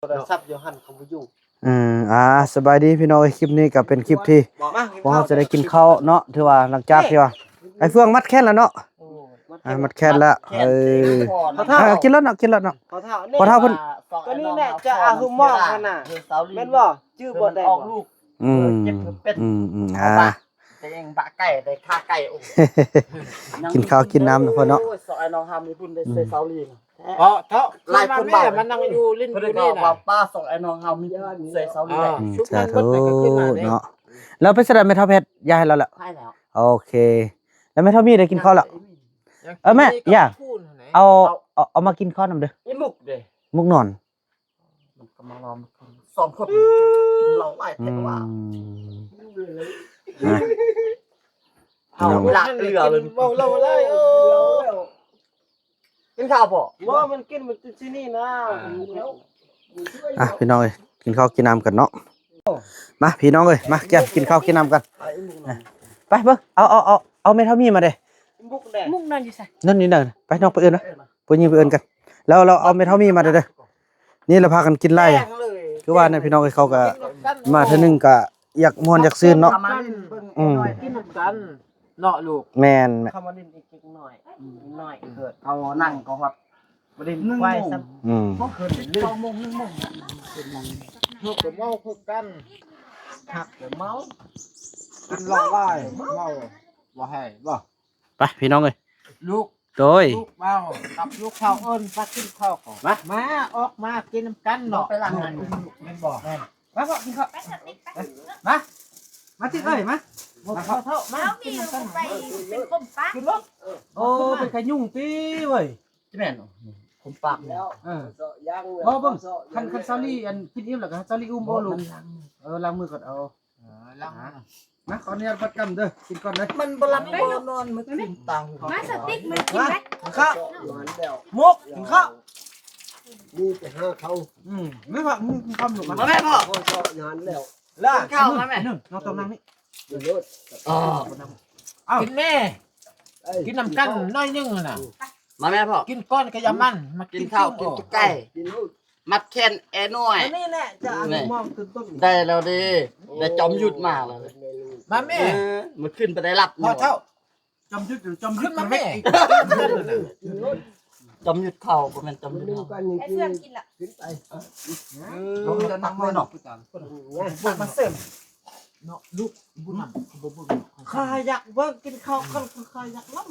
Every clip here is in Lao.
ໂທລະສັບຢູ່ຫັ້ນກໍບໍ່ຢູ່. ເອີ ອ່າ ສະບາຍດີພີ່ນ້ອງເອີຍ ຄລິບນີ້ກໍເປັນຄລິບທີ່ ມາ ພວກເຮົາຈະໄດ້ກິນເຂົ້າເນາະ ຖືວ່າຫຼັງຈາກທີ່ວ່າ ໄອ້ເຟືອງມັດແຂນແລ້ວເນາະ ໂອ້ ອ່າ ມັດແຂນແລ້ວ ເອີ ເອີ ກິນແລ້ວເນາະ ກິນແລ້ວເນາະ ພໍ່ເຖົ້າ ພໍ່ເຖົ້າເພິ່ນ ຕົວນີ້ແຫຼະຈະອາຫຶມມອງຫັ້ນນະ ແມ່ນບໍ່? ຈື່ບໍ່ໄດ້ບໍ່? ອອກລູກ ອືມ ເອີ ເຈັບເປັນ ອືມໆ ອ່າ ແຕ່ເອງບະໄກ່ໄດ້ຂາໄກ່ ໂອ້ ກິນເຂົ້າກິນນ້ຳເນາະພໍ່ເນາະ ໂອ້ຍ ສອງອ້າຍນ້ອງເຮົາມີບຸນໄດ້ໃສ່ເສົາຫຼີນ ເພາະເທາະ ຫຼາຍຄົນເວົ້າ ມັນນັ່ງຢູ່ຫຼິ້ນຢູ່ນີ້ນະ ວ່າປ້າສອງອ້າຍນ້ອງເຮົາມີບຸນໃສ່ເສົາຫຼີນ ອືມ ສາທຸເນາະ ແລ້ວໄປສະໃດແມ່ເຖົ້າແພັດ ຢາໃຫ້ລາວແລ້ວ ໃຫ້ແລ້ວ ໂອເຄ ແລ້ວແມ່ເຖົ້າມີໄດ້ກິນເຂົ້າແລ້ວ ເອີ ແມ່ ຢາ ເອົາ ເອົາ ເອົາມາກິນເຂົ້ານຳເດີ ອີໝຸກເດ ໝຸກນອນ ມັນກໍມາລອມສອງຄົນ ກິນເຫຼົ້າຫຼາຍແທ້ວ່າ ອືມ ເຮົາລາກເຫຼືອເລີຍ ເວົ້າເລົ່າຫຼາຍ ເອີ ກິນເຂົ້າບໍ່? ບໍ່ ມັນກິນ ມັນກິນທີ່ນີ້ນະ ອ່ະ ພີ່ນ້ອງເອີຍ ກິນເຂົ້າກິນນ້ຳກັນເນາະ ມາ ພີ່ນ້ອງເອີຍ ມາ ແກມ ກິນເຂົ້າກິນນ້ຳກັນ ໄປເບິ່ງ ເອົາ ເອົາ ເອົາ ເອົາແມ່ເຖົ້າມີມາເດ້ ໝຸກນອນຢູ່ໃສ? ນັ້ນນີ້ນະ ໄປນ້ອງໄປເອີ້ນນະ ຜູ້ຍິງໄປເອີ້ນກັນ ແລ້ວ ແລ້ວເອົາແມ່ເຖົ້າມີມາເດີ ນີ້ລະພາກັນກິນຫຼາຍ ຄືວ່ານັ້ນພີ່ນ້ອງເອີຍ ເຂົາກໍມາເທື່ອໜຶ່ງກໍຢາກມ່ວນຢາກຊື່ນເນາະ ອືມ ກິນນຳກັນເນາະລູກ ແມ່ນ ເຂົາມາຫຼິ້ນອີກຈັກໜ້ອຍ ອີກໜ້ອຍເກີດເຂົານັ່ງກໍຮອດບໍ່ໄດ້ໄວຊ້ຳ ອືມ ເຂົາຂຶ້ນເກົ້າໂມງ ໜຶ່ງໂມງ ເຮົາກໍເມົາຄືກັນ ຮັກກໍເມົາ ກັນເວົ້າຫຼາຍ ເວົ້າບໍ່ໃຫ້ບໍ່ ໄປພີ່ນ້ອງເອີຍ ລູກ ໂດຍ ລູກເວົ້າກັບລູກເຂົາ ເອີ້ນມາກິນເຂົ້າ ມາ ມາ ອອກມາກິນນຳກັນເນາະ ໄປລ້າງໜ້າ ແມ່ນບໍ່? ມາພໍ່ກິນເຂົ້າ ມາ ມາຕິເອີຍ ມາ ມາເຂົ້າ ມາກິນນຳກັນ ໄປເປັນຄົມປາກ ຂຶ້ນລົດ ໂອ້ ເປັນຂະຍຸງຕິເວີຍ ແມ່ນ ຄົມປາກແລ້ວ ເອີ ບໍ່ເບິ່ງ ຄັນ ຄັນສາວລີອັນກິນອີ່ມແລ້ວກໍໃຫ້ສາວລີອຸ້ມບໍ່ລູກ ເອີ ລ້າງມືກ່ອນ ເອົາ ເອີ ລ້າງ ມາ ຂໍອະນຸຍາດບັດກຳເດີ ກິນກ່ອນເດີ ມັນບໍ່ຫຼັບບໍ່ນອນ ມື້ຄືນຕາຫູ ມາສະຕິກ ມາກິນໄວ້ ກິນເຂົ້າ ໝົກ ກິນເຂົ້າ ມີແຕ່ຫາເຂົາ ອືມ ແມ່ພໍ່ ກິນຄຳລູກ ມາແມ່ພໍ່ ພໍເຊາະຢູ່ຫັ້ນແລ້ວ ລາ ກິນເຂົ້າ ມາແມ່ ໜຶ່ງ ນ້ອງຕ້ອງນັ່ງນີ້ ກິນໂລດ ເອົາ ກິນແມ່ ກິນນຳກັນໜ້ອຍໜຶ່ງຫັ້ນນະ ມາແມ່ພໍ່ ກິນກ່ອນກະຢ່າມັນ ມາກິນເຂົ້າ ກິນໄກ່ ມັດແຂນແອນ້ອຍ ອັນນີ້ແຫຼະຈະອະນຸມັງຕື່ນຕົ້ນ ໄດ້ແລ້ວເດ້ ໄດ້ຈອມຍຸດມາແລ້ວ ມາແມ່ ເອີ ມື້ຄືນໄປໄດ້ລັບ ພໍ່ເຖົ້າ ຈອມຍຸດ ຈອມຍຸດ ຂຶ້ນມາແມ່ ຈອມຍຸດເຂົ້າ ບໍ່ແມ່ນຈອມຍຸດເຮົາ ໄອ້ເຟືອງກິນລະ ຂຶ້ນໄປ ເອີ ເຮົາຈະນັ່ງເລີຍເນາະ ມາເສີມ ເນາະ ລູກ ບຸນນຳ ບໍ່ເບິ່ງ ຂ້າຢາກເບິ່ງກິນເຂົ້າ ຂ້າ ຂ້າຢາກນຳ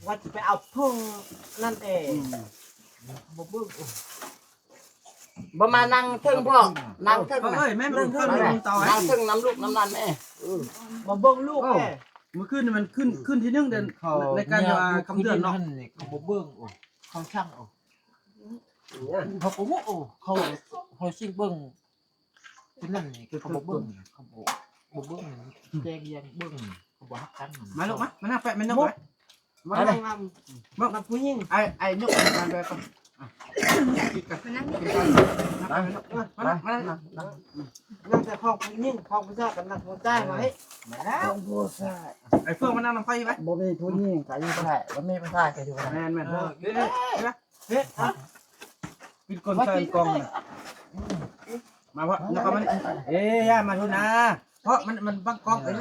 ວ່າຈະໄປເອົາເພິ່ນນັ້ນເອງ ອືມ ບໍ່ເບິ່ງ ບໍ່ມານັ່ງເທິງພໍ່ ນັ່ງເທິງ ເອີຍ ແມ່ນ ນັ່ງເທິງ ນັ່ງເທິງນຳລູກນຳຫຼານແມ່ ເອີ ມາເບິ່ງລູກແມ່ ມື້ຄືນນີ້ມັນຂຶ້ນ ຂຶ້ນທີໜຶ່ງເດ້ ໃນການວ່າຄຳເດືອນເນາະ ເຂົາບໍ່ເບິ່ງ ໂອ້ ເຂົາຊ່າງ ໂອ້ ເຂົາບໍ່ຮູ້ ໂອ້ ເຂົາ ເຂົາຊິເບິ່ງ ຕົວນັ້ນນີ້ເຂົາບໍ່ເບິ່ງ ເຂົາບໍ່ ບໍ່ເບິ່ງ ແຕ່ລຽນເບິ່ງ ເຂົາບໍ່ຮັກກັນ ມາລູກມາ ມານັ່ງແປະແມ່ນົກ ມານັ່ງນຳ ມານຳຜູ້ຍິງ ອ້າຍ ອ້າຍຍົກມາແບບ ມານັ່ງນີ້ ມານັ່ງ ມານັ່ງ ມານັ່ງ ນັ່ງແຕ່ຂອງຜູ້ຍິງ ຂອງຜູ້ຊາຍກໍນັ່ງຜູ້ຊາຍ ມາເຮີ້ຍ ມາແລ້ວ ຂອງຜູ້ຊາຍ ໄອ້ເຟືອງມານັ່ງນຳຂ້ອຍໄວ້ ບໍ່ມີຜູ້ຍິງກໍຢູ່ບໍ່ໄດ້ ບໍ່ມີຜູ້ຊາຍກໍຢູ່ບໍ່ໄດ້ ແມ່ນໆ ເອີ ເອີ ເອີ ເອີ ກິນກ່ອນໃສ່ກ່ອງ ມາເພາະ ມາເພາະ ເອີ ຢ່າມາທຸນາ ເພາະມັນ ມັນບັງກ້ອງເດ້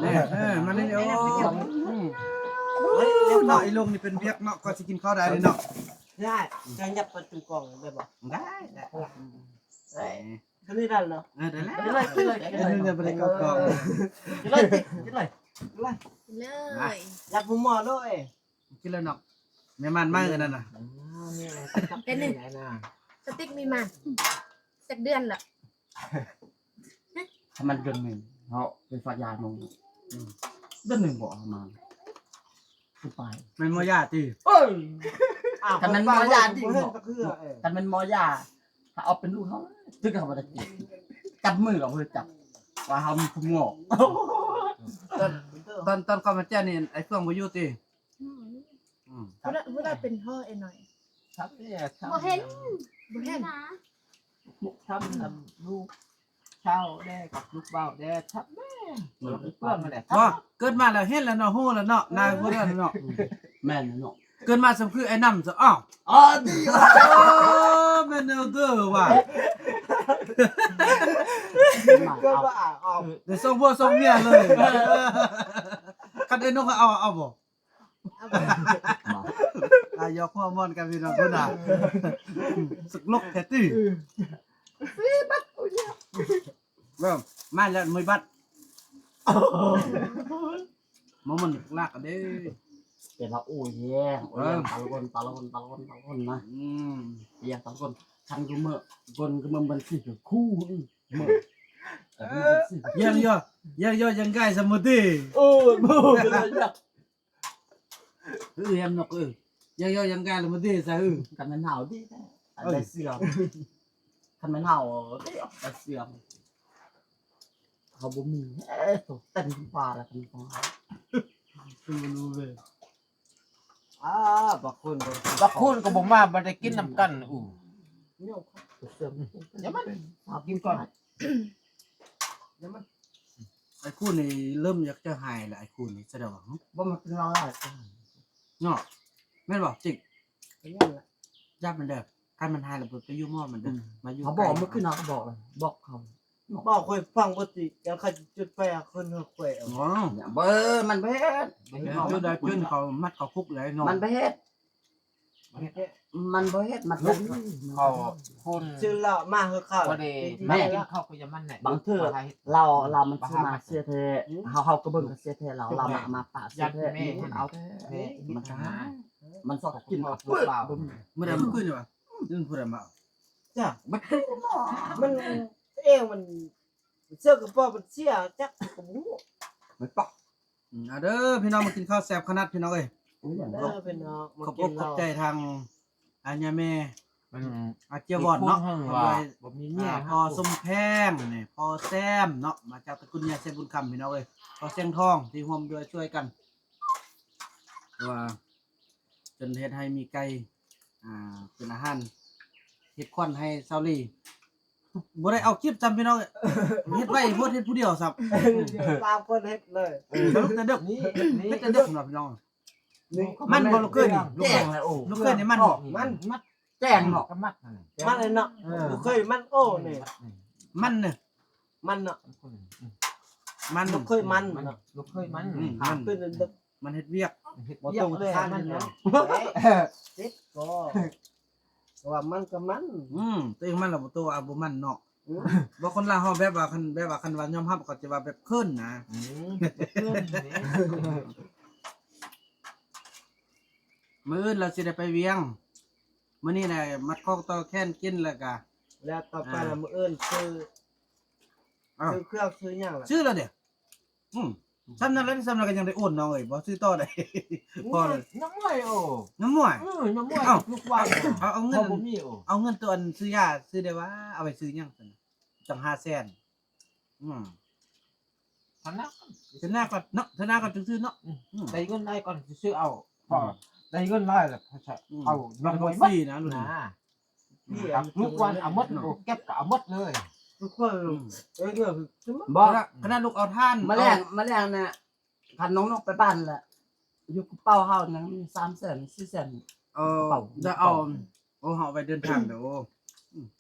ເອີ ມານີ້ ໂອ້ ອືມ ເນາະ ອີລຸງນີ້ເປັນວຽກເນາະ ກວ່າຊິກິນເຂົ້າໄດ້ເນາະ ໄດ້ ຈະຫຍັບໄປເປັນກ່ອງໄດ້ບໍ່? ໄດ້ ໄດ້ ເອີ ເອີ ໄດ້ແລ້ວ ກິນເລີຍ ກິນເລີຍ ກິນເລີຍ ກິນເລີຍ ກິນເລີຍ ຢາກຮູ້ໝໍ້ເລີຍ ກິນແລ້ວເນາະ ແມ່ໝານມາອັນນັ້ນນະ ເປັນໜຶ່ງ ສະຕິກມີມາ ຈັກເດືອນລະ ຖ້າມັນເດືອນໜຶ່ງເນາະ ເປັນຝາກຢາໜຶ່ງ ອືມ ເດືອນໜຶ່ງບໍ່ເອົາມາ ຄືໄປ ແມ່ນໝໍຢາຕິ ເອີຍ ຄັນແມ່ນໝໍຢາຕິ ບໍ່ເຫັນຈັກເທື່ອ ເອີ ຄັນແມ່ນໝໍຢາ ຖ້າເອົາເປັນລູກເຮົາ ຖືກເຮົາບໍ່ໄດ້ກິນ ຈັບມືເຮົາບໍ່ໄດ້ຈັບ ວ່າເຮົາມີຜູ້ງອກ ຕອນ ຕອນ ຕອນເຂົ້າມາແຈ້ວນີ້ ໄອ້ເຟືອງບໍ່ຢູ່ຕິ ອືມ ອືມ ຜູ້ໃດ ຜູ້ໃດເປັນພໍ່ເອນ້ອຍ ທັບແດ່ທັບ ບໍ່ເຫັນ ບໍ່ເຫັນ ມຸກທຳນຳລູກເຊົາແດ່ກັບລູກເບົາແດ່ທັບແດ່ ເບິ່ງເບິ່ງແດ່ ບໍ່ ເກີດມາແລ້ວເຫັນແລ້ວເນາະ ຮູ້ແລ້ວເນາະ ນາຍຜູ້ນັ້ນເນາະ ແມ່ນເນາະ ເກີດມາສ່ຳຄືໄອ້ນຳຊະ ອ້າວ ອໍ ດີ ໂອ້ ແມ່ນແນວເດີວ່າ ກໍວ່າເອົາ ໄດ້ສອງຜົວສອງເມຍເລີຍ. ຄັນໄອ້ນົກເອົາ ເອົາບໍ່? ອ່າ ຢອກຫົວມ່ວນກັນພີ່ນ້ອງພຸ້ນນະ ສະຫຼົກແທ້ຕິ. ເບິ່ງ ມາແລ້ວ ມວຍບັດ ມາມັນລາກກັນເດ້ ເປັນວ່າໂອ້ຍແຍງ ໂອ້ຍແຍງ ເອີ ຕະຫຼະຄົນ ຕະຫຼະຄົນ ຕະຫຼະຄົນ ຕະຫຼະຄົນນະ ອືມ ແຍງຕະຫຼະຄົນ ຄັນຄືເມື່ອ ຄົນຄືເມື່ອມັນຊິຄືຄູ່ ເມື່ອ ເອີ ແຍງຢໍ ແຍງຢໍ ຍັງກາຍສະໝຸຕິ ໂອ້ຍ ໂອ້ຍ ເອີ ແຮມນົກເອີຍ ຍັງຢໍຍັງກາຍລະມາເດຊະເອີ ຄັນແມ່ນເຮົາເດ ເອີ ໄດ້ເຊື່ອ ຄັນແມ່ນເຮົາເດ ໄດ້ເຊື່ອ ເຮົາບໍ່ມີ ເອີ ໂຕເຕັມຟ້າລະ ເຕັມຟ້າ ຄືບໍ່ຮູ້ເວີຍ ອາ ບັກຄູນ ບັກຄູນກໍບໍ່ມາ ບໍ່ໄດ້ກິນນຳກັນ ອູ້ ເນາະ ເຊື່ອ ຢ່າມັນ ເອົາກິນກ່ອນ ຢ່າມັນ ໄອ້ຄູນນີ້ເລີ່ມຢາກຈະຫາຍແລ້ວ ໄອ້ຄູນນີ້ສະແດງວ່າ ບໍ່ມາກິນເຫຼົ້າຫຼາຍເນາະ ແມ່ນບໍ່ຈິກ? ຢ້ານມັນເດີ ຄັນມັນຫາຍແລ້ວໄປຢູ່ໝໍມັນເດີ ອືມ ມາຢູ່ ເຂົາບອກມື້ຄືນເຮົາກໍບອກ ບອກເຂົາ ບອກຂ້ອຍຟັງເບິດຕິ ຈັ່ງຂ້ອຍຈຸດໄຟຫາຄົນເຮົາຂ້ອຍເອົາ ອໍ ເບີ ມັນບໍ່ເຮັດ ຈຸດໄດ້ຂຶ້ນເຂົາມັດເຂົາຄຸກເລີຍເນາະ ມັນບໍ່ເຮັດ ມັນບໍ່ເຮັດ ມັນບໍ່ເຮັດ ມັນບໍ່ເຮັດ ເຂົາຄົນ ຊື້ເຫຼົ້າມາເຮີເຂົາ ບໍ່ໄດ້ ແມ່ ມາກິນເຂົ້າກໍຢ່າມັນແຫຼະ ບາງເທື່ອລາວ ລາວມັນຊື້ມາເສຍແທ້ ເຮົາ ເຮົາກໍເບິ່ງກໍເສຍແທ້ລາວ ລາວມາ ມາປະເສຍແທ້ ມັນເອົາແທ້ ມັນກໍຫາ ມັນຊອກກິນເອົາເປີດ ມື້ໃດມື້ຄືນນີ້ຫວາ ເປັນຜູ້ໃດມາ ຈ້າ ມັນ ມັນເອງ ມັນ ເສື້ອກະເປົາມັນເສຍຈັກກະບໍ່ຮູ້ ມັນປະ ອືມ ເອົາເດີພີ່ນ້ອງ ມາກິນເຂົ້າແຊບຂະໜາດພີ່ນ້ອງເອີຍ ເດີພີ່ນ້ອງ ຂອບອົກຂອບໃຈທາງອາຍາແມ່ ມັນ ອາເຈຍວອນເນາະ ມີຄົນເຮົາວ່າ ໂດຍ ບໍ່ມີເມຍ ອາ ພໍ່ສົມແພງນີ້ ພໍ່ແຊມເນາະ ມາຈາກຕະກຸນຍາແຊບຸນຄຳພີ່ນ້ອງເອີຍ ພໍ່ແສງທອງທີ່ຮ່ວມດ້ວຍຊ່ວຍກັນ ເພາະວ່າ ຈົນເຮັດໃຫ້ມີໄກ່ ອ່າ ເປັນອາຫານ ເຮັດຂວັນໃຫ້ສາວລີ ບໍ່ໄດ້ເອົາຄລິບຊ້ຳພີ່ນ້ອງ ເຮັດໄວໂພດ ເຮັດຜູ້ດຽວຊ້ຳ ສາມຄົນເຮັດເລີຍ ເອີ ແຕ່ເດິກ ນີ້ ເຮັດແຕ່ເດິກເນາະພີ່ນ້ອງ ມັນບໍ່ລູກເຂີຍນີ້ ແຈ້ງແລ້ວ ລູກເຂີຍນີ້ມັນບໍ່ ມັນ ມັນ ແຈ້ງເນາະ ກໍມັດຫັ້ນແຫຼະ ມັນເນາະ ເອີ ລູກເຂີຍມັນ ໂອ້ ນີ້ ມັນເນາະ ມັນເນາະ ມັນ ລູກເຂີຍມັນ ມັນເນາະ ລູກເຂີຍມັນ ອືມ ມັນ ເປັນເດີກ ມັນເຮັດວຽກ ເຮັດວຽກເລີຍ ມັນເນາະ ເຮັດກໍ ເພາະວ່າມັນກໍມັນ ອືມ ຕົວເອງມັນລະບໍ່ ຕົວວ່າບໍ່ມັນເນາະ ອືມ ບໍ່ ຄົນລາວເຮົາແບບວ່າ ຄັນ ແບບວ່າ ຄັນວ່າຍອມຮັບ ເຂົາຈະວ່າແບບເຂີນນະ ອືມ ເຂີນນີ້ ມື້ອື່ນລາວຊິໄດ້ໄປວຽງ ມື້ນີ້ນະມັດຂໍ້ຕໍ່ແຂນກິນ ແລ້ວກະ ແລ້ວຕໍ່ໄປລະ ອ່າ ມື້ອື່ນຊື້ ອ້າວ ຊື້ເຄື່ອງຊື້ຫຍັງລະ ຊື້ແລ້ວເດ ອືມ ສ່ຳນັ້ນແຫຼະ ສ່ຳນັ້ນກໍຍັງໄດ້ໂອນນ້ອງເອີຍ ບໍ່ຊື້ຕໍ່ໄດ້ ພໍແລ້ວ ນ້ຳມວຍ ໂອ້ ນ້ຳມວຍ ເອີ ນ້ຳມວຍ ເອົ້າ ທຸກວັນ ເອົາ ເອົາເງິນ ບໍ່ມີ ໂອ້ ເອົາເງິນຕົວອັນຊື້ຢາຊື້ໄດ້ຫວາ ເອົາໄປຊື້ຫຍັງຊັ້ນ ຕັ້ງຫ້າແສນ ອືມ ທະນາ ທະນາກໍເນາະ ທະນາກໍຊື້ເນາະ ອືມ ໄດ້ເງິນຫຼາຍກ່ອນຊິຊື້ເອົາ ພໍ ອືມ ໄດ້ເງິນຫຼາຍແລ້ວ ອືມ ເອົານ້ຳມວຍໝົດ ນະ ນີ້ ລູກວັນເອົາໝົດ ເກັບກໍເອົາໝົດເລີຍ ທຸກຄົນ ອືມ ເອີ ບໍ່ ຂະໜາດລູກເອົາຖ່ານ ມາແລງ ມາແລງນະ ຄັນນ້ອງນົກໄປບ້ານລະ ຢູ່ກະເປົາເຮົາຍັງມີສາມແສນ ສີ່ແສນ ເອີ ກະເປົາ ຈະເອົາ ໂອ້ ເຮົາເອົາໄວ້ເດີນທາງເດີ ໂອ້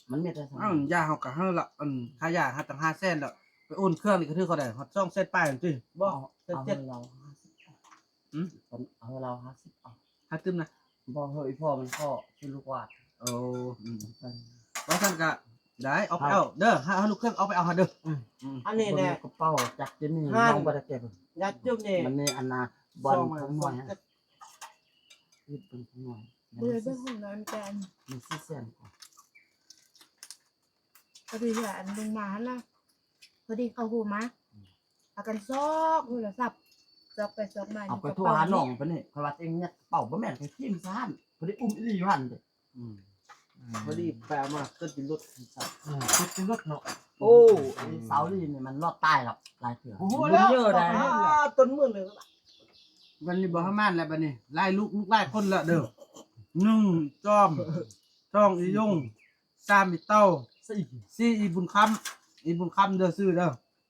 ມັນມີແຕ່ ເອົ້າ ຢາເຮົາກະໃຫ້ລະ ອັນ ຄ່າຢາເຮົາຕັ້ງຫ້າແສນລະ ໄປໂອນເຄື່ອງນີ້ກະຖືກເທົ່າໃດ ຮອດສອງແສນປາຍຫັ້ນຕິ ບໍ່ ເອົາ ເອົາໃຫ້ລາວຫ້າສິບ ຫື ເອົາໃຫ້ລາວຫ້າສິບ ເອົາ ໃຫ້ຕື່ມນະ ບໍ່ ເຮີ້ຍ ອີ່ພໍ່ມັນຂໍຊື້ລູກວາດ ໂອ້ ອືມ ເອີ ວ່າຊັ້ນກະໄດ້ ເອົາໄປເອົາເດີ ໃຫ້ ໃຫ້ລູກເຄື່ອງເອົາໄປເອົາຫາເດີ ອືມ ອັນນີ້ແຫຼະ ກະເປົາຈັກຈະມີ ນ້ອງບໍ່ໄດ້ເກັບ ຢາຈຸບນີ້ ມັນມີອັນນະ ບ່ອນຂະໂມຍ ເຮັດເປັນຂະໂມຍ ເບິ່ງຫ້ອງນ້ຳແຕ່ອັນ ມີສີ່ແສນກວ່າ ພໍດີວ່າອັນລົງມາຫັ້ນລະ ພໍດີເຂົາໂທມາ ອືມ ພາກັນຊອກໂທລະສັບ ຊອກໄປຊອກມາ ເອົາ ຂ້ອຍໂທຫານ້ອງປານນີ້ ຂ້ອຍວ່າຕົວເອງຍັດກະເປົາ ບໍ່ແມ່ນ ຂ້ອຍຖິ້ມຊະຫັ້ນ ພໍດີອຸ້ມອີ່ຫຼີຢູ່ຫັ້ນເດ ອືມ ອືມ ພໍດີໄປເອົາມາ ເກີດຢູ່ລົດ ອືມ ເກີດຢູ່ລົດເນາະ ໂອ້ ອືມ ສາວລີນີ້ມັນລອດຕາຍແລ້ວ ຫຼາຍເທື່ອ ບໍ່ຮູ້ແລ້ວ ເຍອະໄດ໋ ອ່າ ຕົ້ນມື້ນີ້ ບັດນີ້ບໍ່ປະມານແລ້ວ ບັດນີ້ຫຼາຍລູກ ລູກຫຼາຍຄົນແລ້ວເດີ ໜຶ່ງ ຈອມ ສອງ ອີຍົງ ສາມ ອີເຕົ້າ ສີ່ ສີ່ ອີບຸນຄຳ ອີບຸນຄຳເດີ ຊື່ເດີ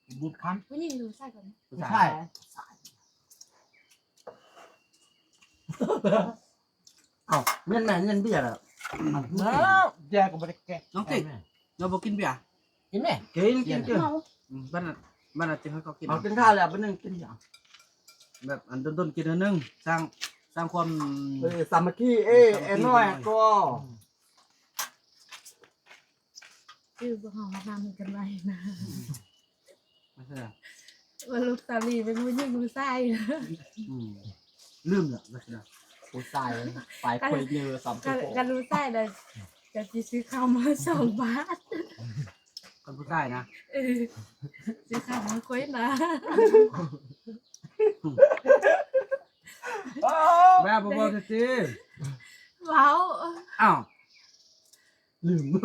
ອີບຸນຄຳ ຜູ້ຍິງຫຼືຜູ້ຊາຍກ່ອນ ຜູ້ຊາຍ ຜູ້ຊາຍ ເອົ້າ ແມ່ນແມ່ນ ແມ່ນເບຍລະ ແລ້ວ ເບຍກໍບໍ່ໄດ້ແກະ ນ້ອງຕິ ເຮົາບໍ່ກິນເບຍ ກິນແມ ກິນ ກິນ ກິນ ເມົາ ອືມ ບັດນັ້ນ ບັດນັ້ນຊິໃຫ້ເຂົາກິນ ເອົາກິນຂ້າວແລ້ວ ບັດໜຶ່ງກິນຫຍັງ ແບບອັນດົນໆກິນເທື່ອໜຶ່ງ ສ້າງ ສ້າງຄວາມ ເອີ ສາມັກຄີ ເອີ ສາມັກຄີ ແອນ້ອຍກໍ ອືມ ຄືພວກເຮົານຳກັນໄວ້ນະ ອືມ ວ່າລູກສາວຫຼີເປັນຜູ້ຍິງຜູ້ຊາຍ ອືມ ລືມລະ ວ່າຊິນະ ຜູ້ຊາຍປາຍຄົຍເນີສອມ ຄັນ ຄັນຜູ້ຊາຍລະ ຈະຊິຊື້ເຂົ້າມາສອງບາດ ຄັນຜູ້ຊາຍນະ ເອີ ຊື້ເຂົ້າມາຄົຍນະ ແມ່ບໍ່ເວົ້າແທ້ຕິ ເວົ້າ ອ້າວ ລືມ ເ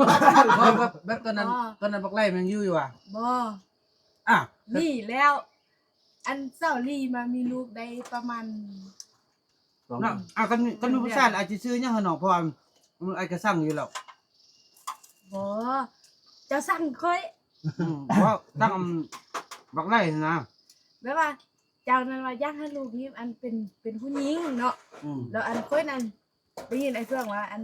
ວົ້າແບບ ແບບຕອນນັ້ນ ອໍ ຕອນນັ້ນບັກໄຫຼມັນຍັງຢູ່ຢູ່ຫວາ ບໍ່ ອ້າວ ນີ້ແລ້ວ ອັນສາວຫຼີມາມີລູກໄດ້ປະມານ ເນາະ ອ່າ ຄັນ ຄັນມີຜູ້ຊາຍອາດຊິຊື້ຫຍັງໃຫ້ນ້ອງ ເພາະວ່າອ້າຍກໍສັ່ງຢູ່ແລ້ວ ບໍ່ ເຈົ້າສັ່ງຂ້ອຍ ອືມ ເວົ້າຕັ້ງບັກໄຫຼນະ ແບບວ່າເຈົ້ານັ້ນວ່າຢາກໃຫ້ລູກນີ້ອັນເປັນ ເປັນຜູ້ຍິງເນາະ ອືມ ແລ້ວອັນຂ້ອຍນັ້ນ ໄດ້ຍິນອ້າຍເຟືອງວ່າອັນ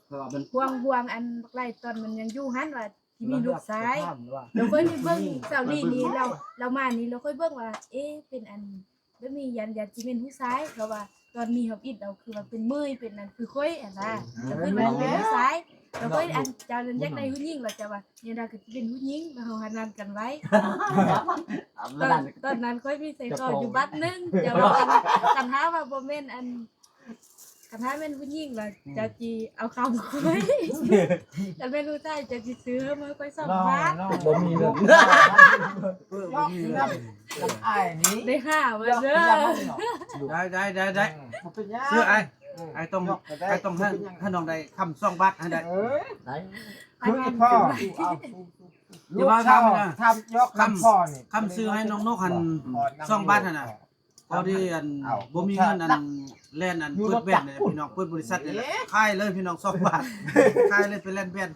ເພາະວ່າມັນ ຫ່ວງ ຫ່ວງອັນບັກໄຫຼຕອນມັນຍັງຢູ່ຫັ້ນວ່າຊິມີລູກຊາຍ ແລ້ວຂ້ອຍໄດ້ເບິ່ງສາວຫຼີນີ້ ແລ້ວ ແລ້ວມານີ້ ແລ້ວຂ້ອຍເບິ່ງວ່າ ເອ ເປັນອັນແບບນີ້ ຢ້ານ ຢ້ານຊິແມ່ນຜູ້ຊາຍ ເພາະວ່າຕອນມີທຳອິດເຮົາຄືວ່າເປັນເໝີຍ ເປັນອັນຄືຂ້ອຍຫັ້ນນະ ແລ້ວເພິ່ນວ່າເປັນຜູ້ຊາຍ ແລ້ວຂ້ອຍອັນເຈົ້ານັ້ນຢາກໄດ້ຜູ້ຍິງ ແລ້ວເຈົ້າວ່າ ແນວໃດກໍຊິເປັນຜູ້ຍິງ ແລ້ວເຮົາຫັ້ນນັດກັນໄວ້ ຕອນ ຕອນນັ້ນຂ້ອຍມີສາຍຄໍຢູ່ບາດໜຶ່ງ ເຈົ້າວ່າ ຄັນຖ້າວ່າບໍ່ແມ່ນອັນ ຄັນຖ້າແມ່ນຜູ້ຍິງລະ ອືມ ເຈົ້າຊິເອົາຄຳຂ້ອຍ ຄັນແມ່ນຜູ້ຊາຍເຈົ້າຊິຊື້ມາໃຫ້ຂ້ອຍສອງບາດ ບໍ່ມີເງິນ ບໍ່ມີເງິນ ອ້າຍນີ້ ໄດ້ຫ້າບາດເດີ ໄດ້ ໄດ້ ໄດ້ ໄດ້ ອືມ ບໍ່ເປັນຫຍັງ ຊື້ອ້າຍ ອືມ ອ້າຍຕ້ອງ ອ້າຍຕ້ອງໃຫ້ ໃຫ້ນ້ອງໄດ້ຄຳສອງບາດໃຫ້ໄດ້ ເອີ ໄດ້ ຄືພໍ່ ເອົາ ຢ່າວ່າຄຳນະ ຄຳ ຄຳຊື້ໃຫ້ນ້ອງນົກຫັ້ນ ສອງບາດຫັ້ນນະ ພໍດີອັນ ບໍ່ມີເງິນອັນ ແລ່ນອັນ ເປີດແບຣນນີ້ພີ່ນ້ອງ ເປີດບໍລິສັດນີ້ແຫຼະ ຂາຍເລີຍພີ່ນ້ອງ ສອງບາດ ຂາຍເລີຍ ໄປແລ່ນແບຣນ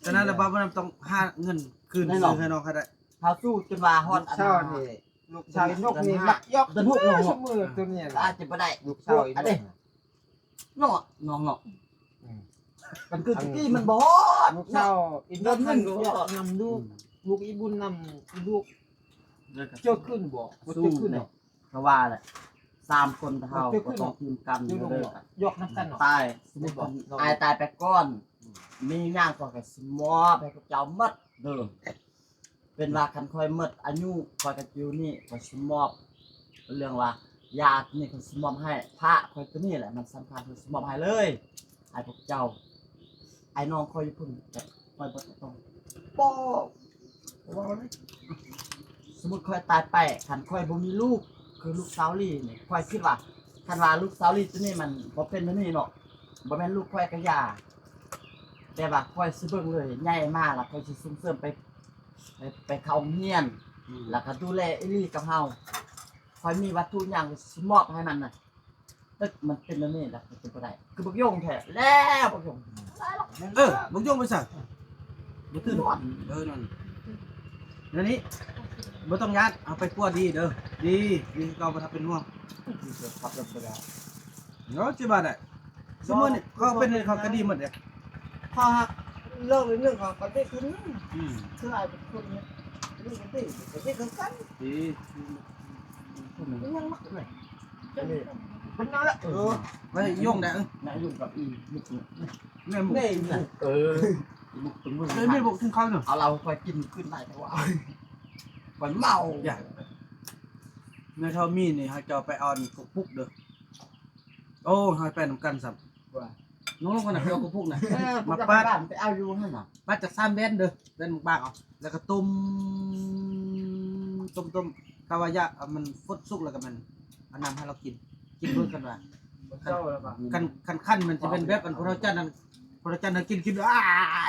ສະນັ້ນລະ ບ່າວບຸນນຳຕ້ອງຫາເງິນຄືນ ຊື້ໃຫ້ນ້ອງໃຫ້ໄດ້ ເຮົາສູ້ຈົນວ່າຮອດອັນ ລູກສາວນີ້ ລູກສາວນົກນີ້ມັກຢອກ ເດືອນຫົກເນາະ ຊຸມື້ໂຕນີ້ລະ ອາດຈະບໍ່ໄດ້ ລູກສາວອີກ ເນາະ ນ້ອງເນາະ ອືມ ມັນຄືຕະກີ້ມັນບໍ່ຮອດ ລູກສາວອີກ ເດີນເງິນກໍຍອກນຳລູກ ອືມ ລູກອີບຸນນຳລູກ ເຈີຂຶ້ນບໍ່ ບໍ່ເຈີຂຶ້ນດອກ ເພາະວ່າແຫຼະ ສາມຄົນເຮົາກໍຕ້ອງທີມກັນເດີ ຍອກນຳກັນເນາະ ຕາຍ ສົມມຸດວ່າອ້າຍຕາຍໄປກ່ອນ ອືມ ມີຫຍັງຂ້ອຍກໍຊິມອບໃຫ້ພວກເຈົ້າໝົດເດີ. ເປັນວ່າຄັນຂ້ອຍໝົດອາຍຸ ຂ້ອຍກໍຢູ່ນີ້ ຂ້ອຍຊິມອບ ເລື່ອງວ່າຢານີ້ຂ້ອຍຊິມອບໃຫ້ ພະຂ້ອຍໂຕນີ້ແຫຼະ ມັນສຳຄັນ ຂ້ອຍຊິມອບໃຫ້ເລີຍ ໃຫ້ພວກເຈົ້າ ອ້າຍນ້ອງຂ້ອຍຢູ່ພຸ້ນ ແຕ່ຂ້ອຍບໍ່ຕ້ອງ ບໍ່ ບໍ່ເວົ້າເລີຍ ສົມມຸດຂ້ອຍຕາຍໄປ ຄັນຂ້ອຍບໍ່ມີລູກ ຄືລູກສາວຫຼີນີ້ ຂ້ອຍຄິດວ່າ ຄັນວ່າລູກສາວຫຼີໂຕນີ້ມັນບໍ່ເປັນແນວນີ້ເນາະ ບໍ່ແມ່ນລູກຂ້ອຍກໍຢ່າ ແຕ່ວ່າຂ້ອຍຊິເບິ່ງເລີຍ ໃຫຍ່ມາແລ້ວຂ້ອຍຊິສົ່ງເສີມໄປ ໄປ ໄປເຂົ້າໂຮງຮຽນ ອືມ ແລ້ວກໍດູແລອີ່ຫຼີກັບເຮົາ ຂ້ອຍມີວັດຖຸຫຍັງຊິມອບໃຫ້ມັນນະ ຕຶກມັນເປັນແນວນີ້ລະ ເປັນບໍ່ໄດ້ ຄືບັກຢົງແທ້ແລ້ວ ບັກຢົງ ເອີ ບັກຢົງໄປໃສ ບໍ່ຕື່ນ ເອີ ນັ້ນ ແນວນີ້ ບໍ່ຕ້ອງຢ້ານ ເອົາໄປປົວດີເດີ ດີ ດີຄືເກົ່າ ບໍ່ຕ້ອງເປັນຫ່ວງ ເນາະ ຊິວ່າໄດ້ ຊຸມື້ນີ້ເຂົາເປັນ ເຂົາກໍດີໝົດເດ້ ເຂົາຫາກເລີກເລື່ອງເຂົາກໍໄດ້ຄືນ ອືມ ຄືອ້າຍເປັນຄົນເຮັດ ເລື່ອງກໍດີ ກໍດີຄືກັນ ດີ ມັນຍັງມັກເລີຍ ເປັນແນວລະ ເອີ ໄວ້ຍົງໄດ້ ເອີ ນາຍົງກັບອີ ແມ່ນ ເອີ ເອີ ແມ່ນບໍ່ກິນເຂົ້າເນາະ ເອົາເຫຼົ້າຂ້ອຍກິນຂຶ້ນໄດ້ແຕ່ວ່າ ຂ້ອຍເມົາ ຢ່າ ແມ່ເຖົ້າມີນີ້ ເຮົາຈະເອົາໄປເອົາອັນກົກປຸກເດີ ໂອ້ ເຮົາໄປນຳກັນຊ້ຳ ວ່າ ນ້ອງໆ ນະ ໄປເອົາກົກປຸກນະ ເອີ ມາປາດ ໄປເອົາຢູ່ຫັ້ນນະ ປາດຈັກສາມແວ່ນເດີ ແວ່ນບາງໆ ເອົາ ແລ້ວກໍຕົ້ມ ຕົ້ມໆ ຖ້າວ່າຢາກໃຫ້ມັນຟົດສຸກແລ້ວກໍແມ່ນເອົານ້ຳໃຫ້ລາວກິນ ກິນເບິ່ງຄັນວ່າ ຄັນ ຄັນ ຄັນຄັນມັນຈະເປັນແບບອັນພວກເຮົາຈັດນັ້ນ ພວກເຮົາຈັດນັ້ນກິນ ກິນ ອາ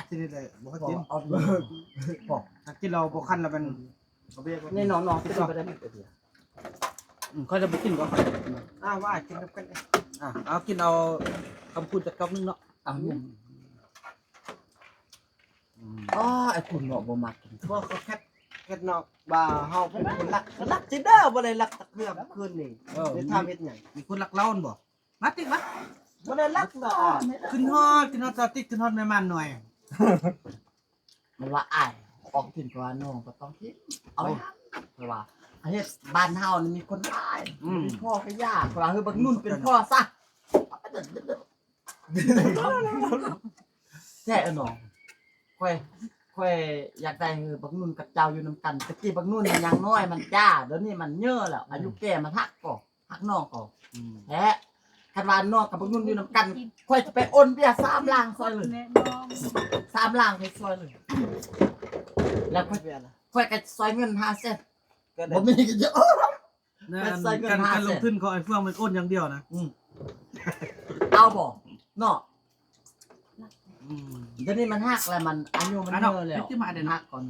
ທີນີ້ເລີຍ ບໍ່ຄ່ອຍກິນ ເອົາ ຖ້າກິນແລ້ວບໍ່ຄັນແລ້ວມັນ ນີ້ນ້ອງໆ ກິນບໍ່ໄດ້ ອືມ ຂ້ອຍຈະບໍ່ກິນກໍຂ້ອຍ ອ້າ ວ່າກິນນຳກັນ ອ່າ ເອົາກິນເອົາຄຳຄູນຈັກຈອກໜຶ່ງເນາະ ອ່າ ອືມ ອໍ ໄອ້ຄຸນເນາະ ບໍ່ມັກກິນ ບໍ່ ເຂົາແຄດ ແຄດເນາະ ວ່າເຮົາເປັນຄົນລັກ ລັກຊິເດີ ບໍ່ໄດ້ລັກຈັກເທື່ອຄືນນີ້ ເອີ ໄດ້ຖາມເຮັດຫຍັງ ມີຄົນລັກເຫຼົ້າຫັ້ນບໍ່ ມາຕິ ມາ ບໍ່ໄດ້ລັກດອກ ຂຶ້ນຮອດ ຂຶ້ນຮອດສາວຕິກ ຂຶ້ນຮອດແມ່ມ່ານນ້ອຍ ມັນວ່າອ້າຍອອກຖິ້ມ ເພາະວ່ານ້ອງບໍ່ຕ້ອງຖິ້ມ ເອົາໄວ້ຫັ້ນ ເພາະວ່າເຮັດບ້ານເຮົານີ້ມີຄົນຫຼາຍ ອືມ ມີພໍ່ກໍຢ່າ ເພາະວ່າເຮີ ບັກນຸ່ນເປັນພໍ່ຊະ ແທ້ເນາະ ຂ້ອຍ ຂ້ອຍຢາກໄດ້ ເອີ ບັກນຸ່ນກັບເຈົ້າຢູ່ນຳກັນ ແຕ່ກີ້ບັກນຸ່ນມັນຍັງນ້ອຍ ມັນຈ້າ ດຽວນີ້ມັນເຍີະແລ້ວ ອາຍຸແກ່ ມັນຮັກກໍ ຮັກນ້ອງກໍ ອືມ ແທ້ ຄັນວ່ານ້ອງກັບບັກນຸ່ນຢູ່ນຳກັນ ຂ້ອຍຈະໄປໂອນເບຍສາມລ້ານຊ່ອຍເລີຍ ສາມລ້ານໃຫ້ຊ່ອຍເລີຍ ແລ້ວຂ້ອຍ ຂ້ອຍກໍຊ່ອຍເງິນຫ້າແສນ ບໍ່ມີກໍຈະໂອນ ນັ້ນ ການ ການລົງທຶນຂອງໄອ້ເຟືອງແມ່ນໂອນຢ່າງດຽວນະ ອືມ ເອົາບໍ່ເນາະ ອືມ ດຽວນີ້ມັນຮັກແລ້ວ ມັນອາຍຸມັນເຍີະແລ້ວ ມັນຮັກກ່ອນ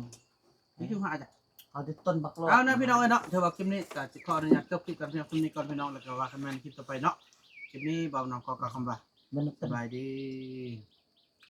ເຮົາຕິດຕົ້ນບັກຫຼອກ ເອົານະພີ່ນ້ອງເອີຍເນາະ ຖືວ່າຄລິບນີ້ກໍຊິຂໍອະນຸຍາດຈົບຄລິບກັນພຽງສ່ຳນີ້ກ່ອນພີ່ນ້ອງ ແລ້ວກໍວ່າກັນໃໝ່ໃນຄລິບຕໍ່ໄປເນາະ ຄລິບນີ້ບ່າວໜອງຂໍກ່າວຄຳວ່າ ສະບາຍດີ.